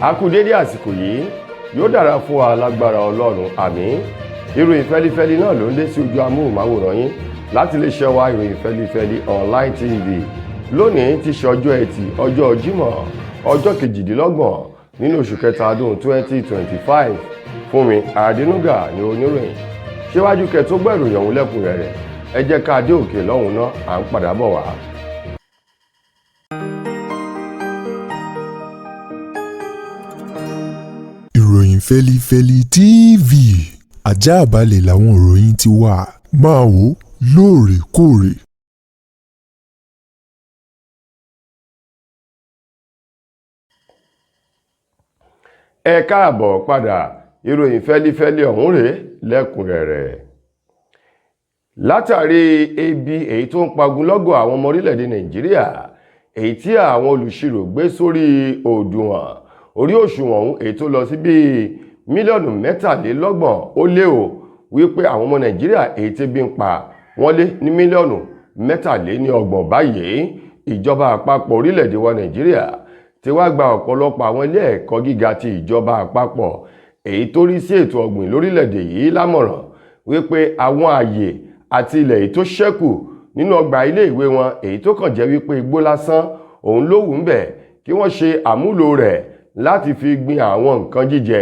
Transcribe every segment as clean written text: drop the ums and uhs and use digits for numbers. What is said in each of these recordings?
A kú dédé àsìkò yìí, yóò dára fún wa lágbára Ọlọ́run, àmín. Ìròyìn fẹ́lifẹ́li náà ló ń dé sí ojú amóhùnmáwòrán yín láti lè ṣe wa Ìròyìn Fẹ́lifẹ́li Online TV. Lónìí ti ṣe ọjọ́ Ẹtì, ọjọ́ Jímọ̀, ọjọ́ 28 nínú oṣù kẹta ọdún 2025. Fúnmi Àdínúgà ní oníròyìn. Síwájú kẹ́ tó gbọ́ ìròyìn ọ̀hún lẹ́kùnrẹ́rẹ́, ẹ jẹ́ ká dé òkè lọ́hùn náà, à ń padà bọ̀ wá. Ìròyìn Fẹ́lifẹ́li TV, àjààbálẹ̀ làwọn ìròyìn ti wà, máa wò lóòrèkóòrè. Ẹ káàbọ̀ padà. Ìròyìn fẹ́lifẹ́li ọ̀hún rèé lẹ́kùnrẹ́rẹ́. Látàrí ebi èyí tó ń pagunlọ́gọ̀ àwọn ọmọ orílẹ̀-èdè Nàìjíríà, èyí tí àwọn olùṣirò gbé sórí òdiwọ̀n orí òṣùwọ̀n ọ̀hún, èyí tó lọ sí bíi mílíọ̀nù 33 ó lé o, wípé àwọn ọmọ Nàìjíríà èyí tí ebi ń pa wọ́n lé ní mílíọ̀nù 33 báyìí, ìjọba àpapọ̀ orílẹ̀-èdè wa Nàìjíríà ti wá gba ọ̀pọ̀lọpọ̀ àwọn ilé ẹ̀kọ́ gíga ti ìjọba àpapọ̀ èyí tó rí sí ètò ọ̀gbìn lórílẹ̀-èdè yìí lámọ̀ràn wípé àwọn ààyè àti ilẹ̀ èyí tó ṣẹ́kù nínú ọgbà ilé ìwé wọn, èyí tó kàn jẹ́ wípé igbó lásán òun ló wù ń bẹ̀, kí wọ́n ṣe àmúlò rẹ̀ láti fi gbin àwọn nǹkan jíjẹ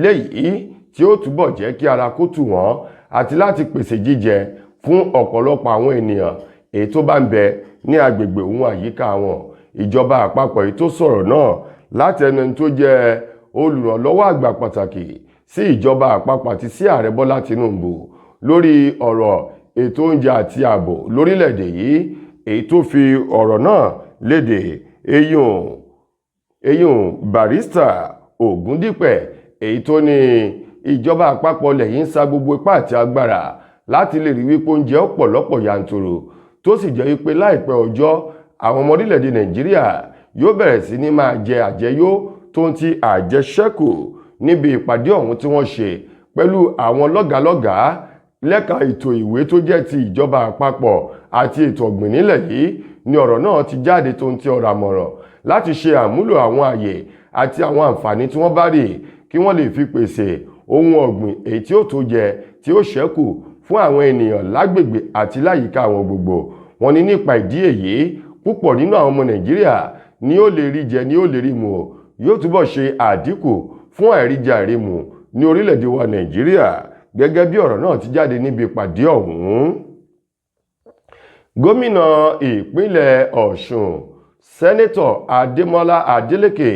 léyìí tí ó túbọ̀ jẹ́ kí ara kó tù wọ́n, àti láti pèsè jíjẹ fún ọ̀pọ̀lọpọ̀ àwọn ènìyàn èyí tó bá ń bẹ ní agbègbè òun àyíká wọn. Ìjọba àpapọ̀ èyí tó sọ̀rọ̀ náà láti ẹnu ẹni tó jẹ́ olùrànlọ́wọ́ àgbà pàtàkì sí ìjọba àpapọ̀ àti sí ààrẹ Bọ́lá Tinubu lórí ọ̀rọ̀ ètò oúnjẹ àti ààbò lórílẹ̀-èdè yìí, èyí tó fi ọ̀rọ̀ náà léde, eyín Barrister Ògúndípẹ̀, èyí tó ní ìjọba àpapọ̀ lẹ́yìn ń sa gbogbo ipá àti agbára láti lè rí wípé oúnjẹ ọ̀pọ̀lọpọ̀ yanturu, tó sì jẹ́ wípé láìpẹ́ ọjọ́ àwọn ọmọ orílẹ̀-èdè Nàìjíríà yóò bẹ̀rẹ̀ sí ní máa jẹ àjẹyó tó ń ti àjẹṣẹ́kù. Níbi ìpàdé ọ̀hún tí wọ́n ṣe pẹ̀lú àwọn lọ́gàálọ́gàá lẹ́ka ètò ìwé tó jẹ́ ti ìjọba àpapọ̀ àti ètò ọ̀gbìn nílẹ̀ yìí ni ọ̀rọ̀ náà ti jáde, tó ń ti ọ̀rọ̀ àmọ̀ràn láti ṣe àmúlò àwọn àyè àti àwọn àǹfààní tí wọ́n bá rí, kí wọ́n lè fi pèsè ohun ọ̀gbìn èyí tí ó tó jẹ tí ó ṣẹ́kù fún àwọn ènìyàn lágbègbè àti láyìíká àwọn gbogbo. Wọ́n ní nípa ìdí èyí, púpọ̀ nínú àwọn ọmọ Nàìjíríà ni ó lè rí jẹ, ni ó lè rí mu, yóò túbọ̀ ṣe àdínkù fún àìríjẹ àìrímu ní orílẹ̀-èdè wa Nàìjíríà, gẹ́gẹ́ bí ọ̀rọ̀ náà ti jáde níbi ìpàdé ọ̀hún. Gómìnà ìpínlẹ̀ Ọ̀ṣun, Sẹ́nẹ́tọ̀ Adémọ́lá Adélékè,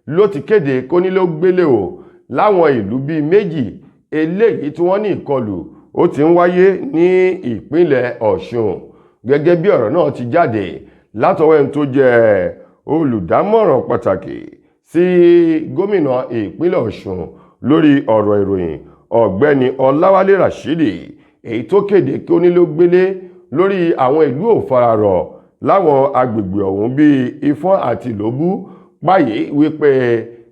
ló ti kéde kónílé-ó-gbélé o láwọn ìlú bíi méjì eléyìí tí wọ́n ní ìkọlù ó ti ń wáyé ní ìpínlẹ̀ Ọ̀ṣun, gẹ́gẹ́ bí ọ̀rọ̀ náà ti jáde látọwọ́ ẹni tó jẹ́ olùdámọ̀ràn pàtàkì sí gómìnà ìpínlẹ̀ Ọ̀ṣun lórí ọ̀rọ̀ ìròyìn, Ọ̀gbẹ́ni Ọláwálé Rashidi, èyí tó kéde kónílé-ó-gbélé lórí àwọn ìlú òfararọ̀ láwọn agbègbè ọ̀hún bíi Ifọ̀n àti Ìlóbú báyìí, wípé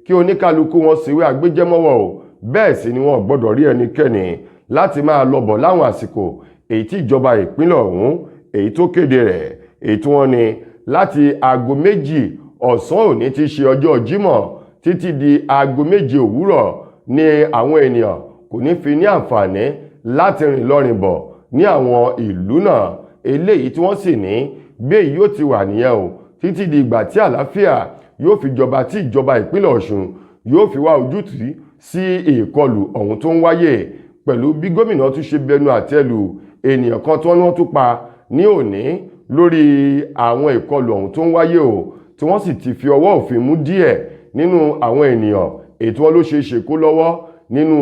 kí oníkálukú wọn síwé agbéjẹ́mọ́wọ́ o, bẹ́ẹ̀ sì ni wọn gbọ́dọ̀ rí ẹnikẹ́ni láti máa lọ bọ̀ láwọn àsìkò èyí tí ìjọba ìpínlẹ̀ ọ̀hún èyí tó kéde rẹ̀, èyí tí wọ́n ní láti aago 2 ọ̀sán òní tí ṣe ọjọ́ Jímọ̀ títí di aago 7 òwúrọ̀ ní àwọn ènìyàn kò ní fi ní àǹfààní láti rìn lọ́rìn bọ̀ ní àwọn ìlú náà, eléyìí tí wọ́n sì ní bí èyí yóò ti wà nìyẹn o títí di ìgbà tí àlàáfíà yóò fi jọba, tí ìjọba ìpínlẹ̀ Ọ̀ṣun yóò fi wá ojútùú sí ìkọlù ọ̀hún tó ń wáyé. Pẹ̀lú bí gómìnà tún ṣe bẹnu àtẹ́ lu ènìyàn kan tí wọ́n tún pa ní òní lórí àwọn ìkọlù ọ̀hún tó ń wáyé o, tí wọ́n sì ti fi ọwọ́ òfin mú díẹ̀ nínú àwọn ènìyàn èyí tí wọ́n ló ṣe é ṣe kó lọ́wọ́ nínú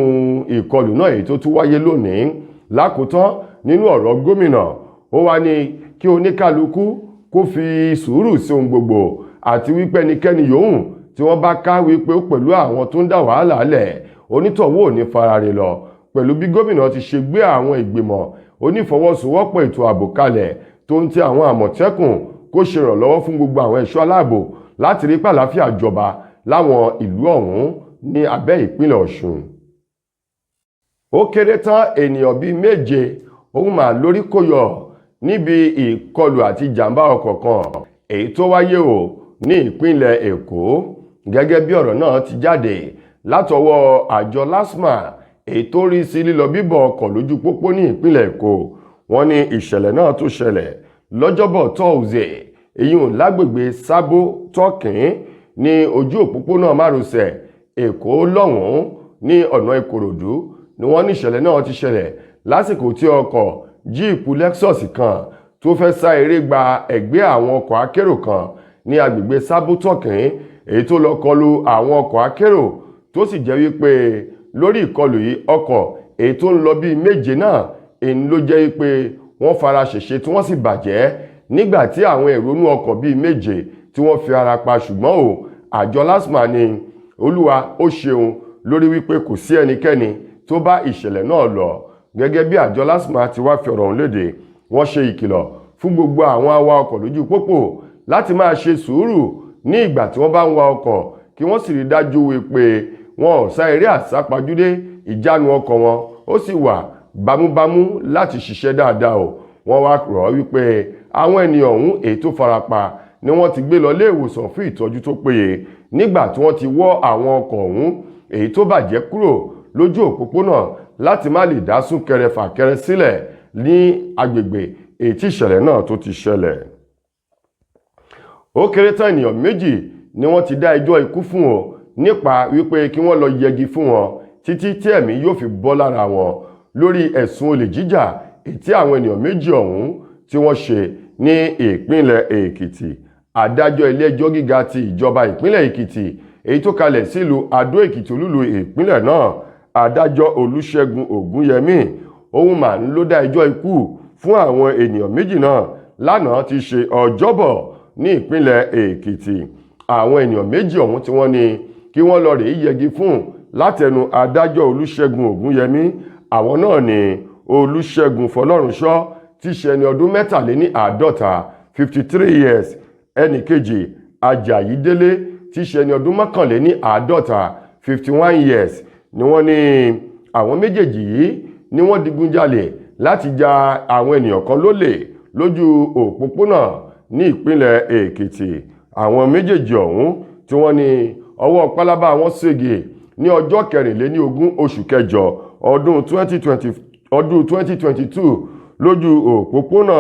ìkọlù náà èyí tó tún wáyé lónìí. Lákòótán nínú ọ̀rọ̀ gómìnà, ó wá ní kí oníkálukú kó fi sùúrù sí ohun gbogbo, àti wípé ẹnikẹ́ni yòówù tí wọ́n bá ká wípé ó pẹ̀lú àwọn tó ń dá wàhálà lẹ̀, onítọ̀hún ò ní farare lọ. Pẹ̀lú bí gómìnà ti ṣe gbé àwọn ìgbìmọ̀ onífọwọ́sowọ́pọ̀ ètò ààbò kalẹ̀ tó ń ti àwọn Àmọ̀tẹ́kùn kó ṣe ìrànlọ́wọ́ fún gbogbo àwọn ẹ̀ṣọ́ aláàbò láti rí pàlàáfíà jọba láwọn ìlú ọ̀hún ní abẹ́ ìpínlẹ̀ Ọ̀ṣun. Ó kéré tán ènìyàn bíi 7 òun mà lórí kó yọ níbi ìkọlù àti ìjàmbá ọkọ̀ kan èyí tó wáyé o ní ìpínlẹ̀ Èkó. Gẹ́gẹ́ bí ọ̀rọ̀ náà ti jáde látọwọ́ àjọ LASTMA, èyí tó rí sí lílọ bíbọ̀ ọkọ̀ lójú pópó ní ìpínlẹ̀ Èkó, wọ́n ní ìṣẹ̀lẹ̀ náà tó ṣẹlẹ̀ lọ́jọ́bọ̀ tọ́ọ̀sẹ̀, èyí ò lágbègbè Sábó Tọ́kìn ní ojú òpópónà márosẹ̀ Èkó lọ́hùn-ún ní ọ̀nà Ìkòròdú ni wọ́n ní ìṣẹ̀lẹ̀ náà ti ṣẹlẹ̀, lásìkò tí ọkọ̀ jíìpù Lexus kan tó fẹ́ sá eré gba ẹ̀gbẹ́ àwọn ọkọ̀ akérò kan ní agbègbè Sábó Tọ́kìn, èyí tó lọ kọlu àwọn ọkọ̀ akérò, tó sì jẹ́ wípé lórí ìkọlù yìí, ọkọ̀ èyí tó ń lọ bíi méje náà èyí ló jẹ́ wípé wọ́n fara ṣèṣe tí wọ́n sì bàjẹ́, nígbà tí àwọn èrò inú ọkọ̀ bíi méje tí wọ́n fi ara pa. Ṣùgbọ́n o, àjọ LASTMA ní Olúwa ó ṣeun lórí wípé kò sí ẹnikẹ́ni tó bá ìṣẹ̀lẹ̀ náà lọ. Gẹ́gẹ́ bí àjọ LASTMA ti wá fi ọ̀rọ̀ ọ̀hún léde, wọ́n ṣe ìkìlọ̀ fún gbogbo àwọn awakọ̀ lójú pópó láti máa ṣe sùúrù ní ìgbà tí wọ́n bá ń wa ọkọ̀, kí wọ́n sì rí dájú wípé wọn ò sá eré àsápajúdé, ìjánu ọkọ̀ wọn ó sì wà bámúbámú láti ṣiṣẹ́ dáadáa o. Wọ́n wá rọ̀ wípé àwọn ènìyàn ọ̀hún èyí tó farapa ni wọ́n ti gbé lọ ilé ìwòsàn fún ìtọ́jú tó péye, nígbà tí wọ́n ti wọ́ àwọn ọkọ̀ ọ̀hún èyí tó bàjẹ́ kúrò lójú òpópónà láti má lè dá súnkẹrẹ fàkẹrẹ sílẹ̀ ní agbègbè èyí tí ìṣẹ̀lẹ̀ náà tó ti ṣẹlẹ̀. Ó kéré tán, ènìyàn méjì ni wọ́n ti dá ẹjọ́ ikú fún o, nípa wípé kí wọ́n lọ yẹgi fún wọn títí tí ẹ̀mí yóò fi bọ́ lára wọn, lórí ẹ̀sùn olè jíjà èyí tí àwọn ènìyàn méjì ọ̀hún tí wọ́n ṣe ní ìpínlẹ̀ Èkìtì. Adájọ́ ilé-ẹjọ́ gíga ti ìjọba ìpínlẹ̀ Èkìtì èyí tó kalẹ̀ sílùú Adó Èkìtì, olúlu ìpínlẹ̀ náà, Adájọ́ Olúṣẹ́gun Ògúnyẹmí, òun mà ń ló dá ẹjọ́ ikú fún àwọn ènìyàn méjì náà lánàá ti ṣe Ọjọ́bọ̀ ní ìpínlẹ̀ Èkìtì. Àwọn ènìyàn méjì ọ̀hún tí wọ́n ní kí wọ́n lọ rèé yẹgi fún látẹnu adájọ́ Olúṣẹ́gun Ògúnyẹmí, àwọn náà ní Olúṣẹ́gun Fọlọ́runṣọ́, tí í ṣe ẹni ọdún 53, 53 years, ẹnì kejì Ajayi Délé, tí í ṣe ẹni ọdún 51, 51 years, ni wọ́n ní àwọn méjèèjì yìí ni wọ́n digunjalè láti ja àwọn ènìyàn kan lólè lójú òpópónà ní ìpínlẹ̀ Èkìtì. Àwọn méjèèjì ọ̀hún tí wọ́n ní ọwọ́ pálábá wọn sége ní ọjọ́ 24 oṣù kẹjọ ọdún 2020, ọdún 2022, lójú òpópónà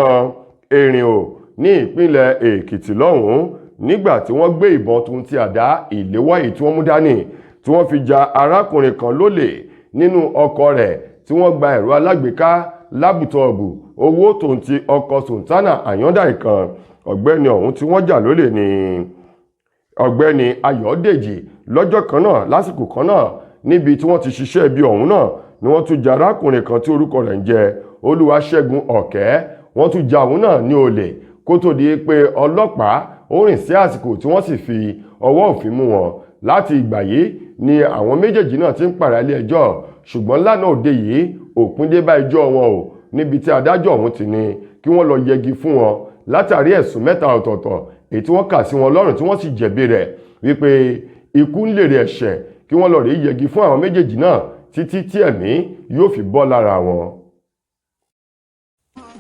Èrìnò ní ìpínlẹ̀ Èkìtì lọ́hùn-ún, nígbà tí wọ́n gbé ìbọn tuntun ti àdá ìléwọ́ èyí tí wọ́n mú dání, tí wọ́n fi ja arákùnrin kan lólè nínú ọkọ̀ rẹ̀, tí wọ́n gba ẹ̀rọ alágbèéká, lábùtọ̀ọ̀bù, owó tòun ti ọkọ̀ Sultana Àyàndá ìkan. Ọ̀gbẹ́ni ọ̀hún tí wọ́n jà lólè ní Ọ̀gbẹ́ni Ayọ̀dèjì. Lọ́jọ́ kan náà, lásìkò kan náà, níbi tí wọ́n ti ṣiṣẹ́ ibi ọ̀hún náà ni wọ́n tún ja arákùnrin kan tí orúkọ rẹ̀ ń jẹ́ Olúwaṣẹ́gun Ọ̀kẹ́, wọ́n tún ja òun náà ní olè, kó tó di pé ọlọ́pàá ó rìn sí àsìkò tí wọ́n sì fi ọwọ́ òfin mú wọn. Láti ìgbà yìí ni àwọn méjèèjì náà ti ń pààrà ilé ẹjọ́, ṣùgbọ́n lánàá òde yìí, òpin dé bá ẹjọ́ wọn o, níbi tí adájọ́ ọ̀hún ti ní kí wọ́n lọ yẹgi fún wọn látàrí ẹ̀sùn mẹ́ta ọ̀tọ̀ọ̀tọ̀ èyí tí wọ́n kà sí wọn lọ́rùn, tí wọ́n sì jẹ̀bi rẹ̀, wípé ikú ń lèrè ẹ̀ṣẹ̀, kí wọ́n lọ rèé yẹgi fún àwọn méjèèjì náà títí tí ẹ̀mí yóò fi bọ́ lára wọn.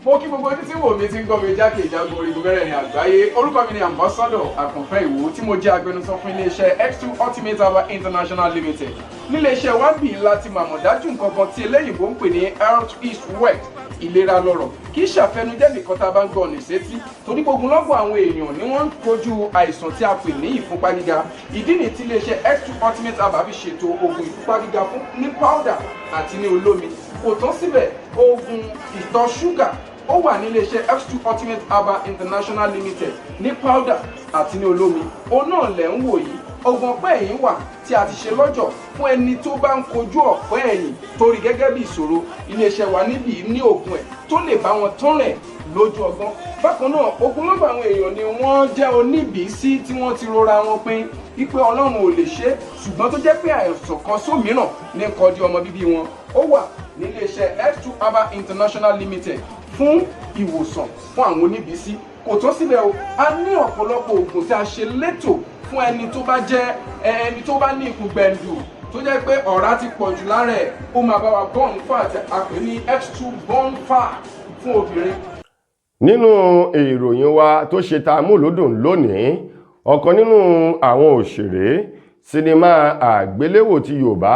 Mo kí gbogbo ojú tí wò mí, tí ń gbọ́ mi jákèjádò orígun mẹ́rẹ̀ẹ̀rin àgbáyé. Orúkọ mi ni Ambassador Àkànfẹ́ Ìwò, tí mo jẹ́ agbẹnusọ fún iléeṣẹ́ X2 Ultimate Herbal International Limited. Níléeṣẹ́ wa bí láti màmọ̀ dájú nǹkan kan tí eléyìnbó ń pè ní health is wealth, ìlera lọ́rọ̀. Kì í ṣàfẹnujẹ́ nìkan tá a bá ń gbọ́ ọ̀nà ìsétí, torí gbogbo lọ́gbọ̀n àwọn èèyàn ni wọ́n ń kojú àìsàn tí a pè ní ìfúnpá gíga. Ìdí nìyí tí iléeṣẹ́ X2 Ultimate Herbal fi ṣètò oògùn ìfúnpá gíga fún ní powder àti ní olómi. Kò tán síbẹ̀, oògùn ìtọ̀ ṣúgà ó wà ní iléeṣẹ́ X2 Ultimate Herbal International Limited ní powder àti ní olómi. Òun náà lẹ̀ ń wò yìí. Oògùn ọ̀pẹ́ ẹ̀yìn wà tí a ti ṣe lọ́jọ̀ fún ẹni tó bá ń kojú ọ̀pẹ́ ẹ̀yìn torí gẹ́gẹ́ bí ìṣòro. Iléeṣẹ́ wa níbí ní oògùn ẹ̀ tó lè bá wọn tán rẹ̀ lójú ọgbọ́n. Bákan náà, ogunlọ́gọ̀ àwọn èèyàn ni wọ́n jẹ́ oníbìísí tí wọ́n ti rora wọn pin wípé Ọlọ́run ò lè ṣe é, ṣùgbọ́n tó jẹ́ pé àìsàn kan sómìíràn ní kọjú ọmọ bíbí wọn. Ó wà níléeṣẹ́ X2 Herbal International Limited fún ìwòsàn fún àwọn oníbìísí. Kò tó síbẹ̀ o, a ní ọ̀pọ̀lọpọ̀ oògùn tí a ṣe létò fún ẹni tó bá jẹ́ ẹni tó bá ní ikùn gbẹ̀ǹdù, tó jẹ́ pé ọ̀rá ti pọ̀ jù lára ẹ̀. Ó máa bá wa burn fat, a pè ní X2 burn fat fún obìnrin. Nínú ìròyìn wa tó ṣe ta múlòdùn lónìí, Ọ̀kan nínú àwọn òṣèré sinimá àgbéléwò ti Yorùbá,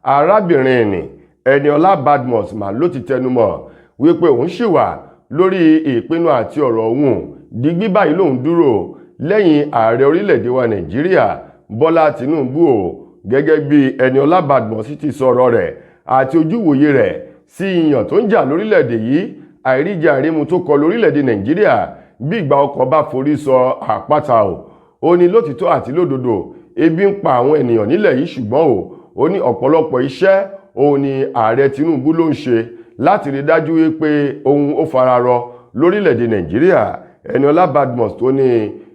arábìnrin nì Ẹniọlá Badmus, mà ló ti tẹnumọ́ wípé òun ṣì wà lórí ìpinnu àti ọ̀rọ̀ òun digbí báyìí lòun dúró lẹ́yìn ààrẹ orílẹ̀-èdè wa Nàìjíríà Bọ́lá Tinubu o. Gẹ́gẹ́ bí Ẹniọlá Badmus ti sọ̀rọ̀ rẹ̀ àti ojúwòye rẹ̀ sí ìyàn tó ń jà lórílẹ̀-èdè yìí, àìríjẹ àìrímu tó kọ lórílẹ̀-èdè Nàìjíríà bí ìgbà ọkọ̀ bá forí sọ àpáta o. Ó ní lótìtọ́ àti lódodo ebi ń pa àwọn ènìyàn nílẹ̀ yìí, ṣùgbọ́n o, ó ní ọ̀pọ̀lọpọ̀ iṣẹ́ òun ni ààrẹ Tinubu ló ń ṣe láti rí dájú wípé ohun ó fararọ lórílẹ̀-èdè Nàìjíríà. Ẹniọlá Badmus tó ní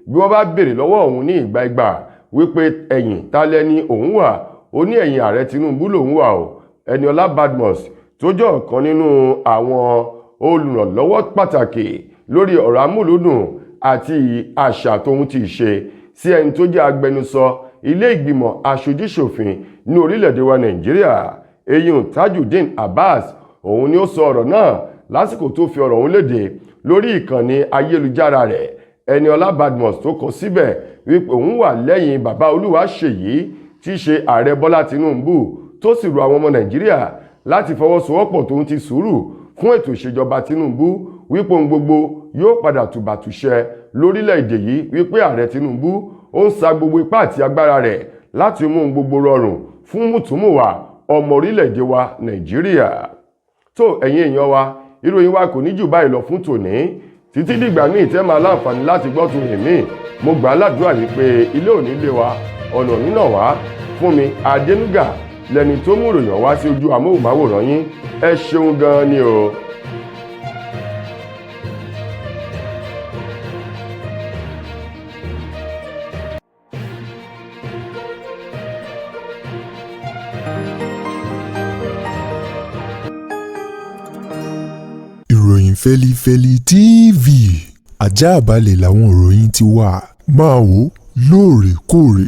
bí wọ́n bá béèrè lọ́wọ́ òun ní ìgbà ìgbà wípé ẹ̀yìn tálẹ́ ni òun wà, ó ní ẹ̀yìn ààrẹ Tinubu lòun wà o. Ẹniọlá Badmus tó jẹ́ ọ̀kan nínú àwọn olùrànlọ́wọ́ pàtàkì lórí ọ̀rọ̀ amúlùúdùn àti àṣà tóun ti ṣe sí ẹni tó jẹ́ agbẹnusọ ilé ìgbìmọ̀ aṣojúṣòfin ní orílẹ̀-èdè wa Nàìjíríà, eyín Tajudeen Abbas, òun ni ó sọ ọ̀rọ̀ náà lásìkò tó fi ọ̀rọ̀ òun léde lórí ìkànnì ayélujára rẹ̀. Ẹniọlá Badmus tó kọ síbẹ̀ wípé òun wà lẹ́yìn bàbá Olúwaṣèyí tí í ṣe ààrẹ Bọ́lá Tinubu, tó sì rọ àwọn ọmọ Nàìjíríà láti fọwọ́sowọ́pọ̀ tóun ti sùúrù fún ètò ìṣèjọba Tinubu, wípé ohun gbogbo yóò padà tùbàtùṣẹ lórílẹ̀‐èdè yìí, wípé ààrẹ Tinubu ó ń sa gbogbo ipá àti agbára rẹ̀ láti mú ohun gbogbo rọrùn fún mùtúmùwà ọmọ orílẹ̀‐èdè wa Nàìjíríà. Tó ẹ̀yin èèyàn wa, ìròyìn wa kò ní jù báyìí lọ fún tòní. Títí dìgbà míì tẹ́ máa láǹfààní láti gbọ́ tún rìn míì, mo gbà á ládùúrà wípé ilé òní lé wa, ọ̀nà òní náà wá fún mi. Adénúgà lẹni tó mú ìròyìn wá sí ojú amóhùnmáwòrán yín. Ẹ ṣeun gan-an ni o. Ìròyìn Fẹ́lifẹ́li TV, àjààbalẹ̀ làwọn ìròyìn ti wà. Máa wò lóòrèkóòrè.